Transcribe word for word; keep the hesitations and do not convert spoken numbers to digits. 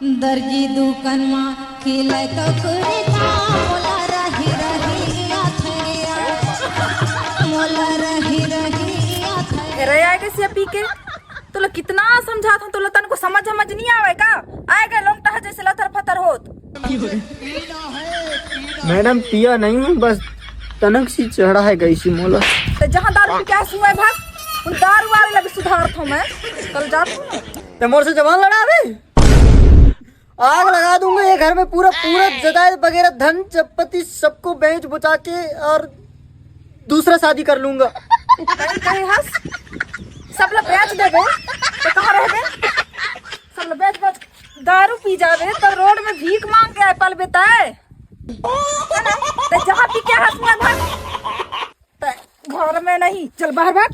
दर्जी दुकान मा खिले तो कुर्ता, मोला रही रही आथे, मोला रही रही आथे। अरे आए गए सिया पी के, तोला कितना समझात हूँ, तोला तनको समझ समझ नहीं आवे का? आए गए लोग टह जैसे लथर फथर होत। मैडम, पिया नहीं हूँ, बस तनक सी चढ़ा है गई सी मोला। तो जहाँ दारू पी के आए सुबह भाग, उन दारू वाले लगे सुधारत हूँ मैं। कल जात हूँ। तो मोर से जबान लड़ावे? आग लगा दूंगा ये घर में, पूरा पूरा जायदाद वगैरह, धन संपत्ति सबको बेच बुचा के और दूसरा शादी कर लूंगा। कहीं कहीं हंस, सब लोग बेच देबे तो कहाँ रहबे? सब लोग बेच बेच दारू पी जाबे तो रोड में भीख मांग के आए पलबे तय। है ना? तो जहाँ पी के हंस में भाग, तो घर में नहीं, चल बाहर भाग।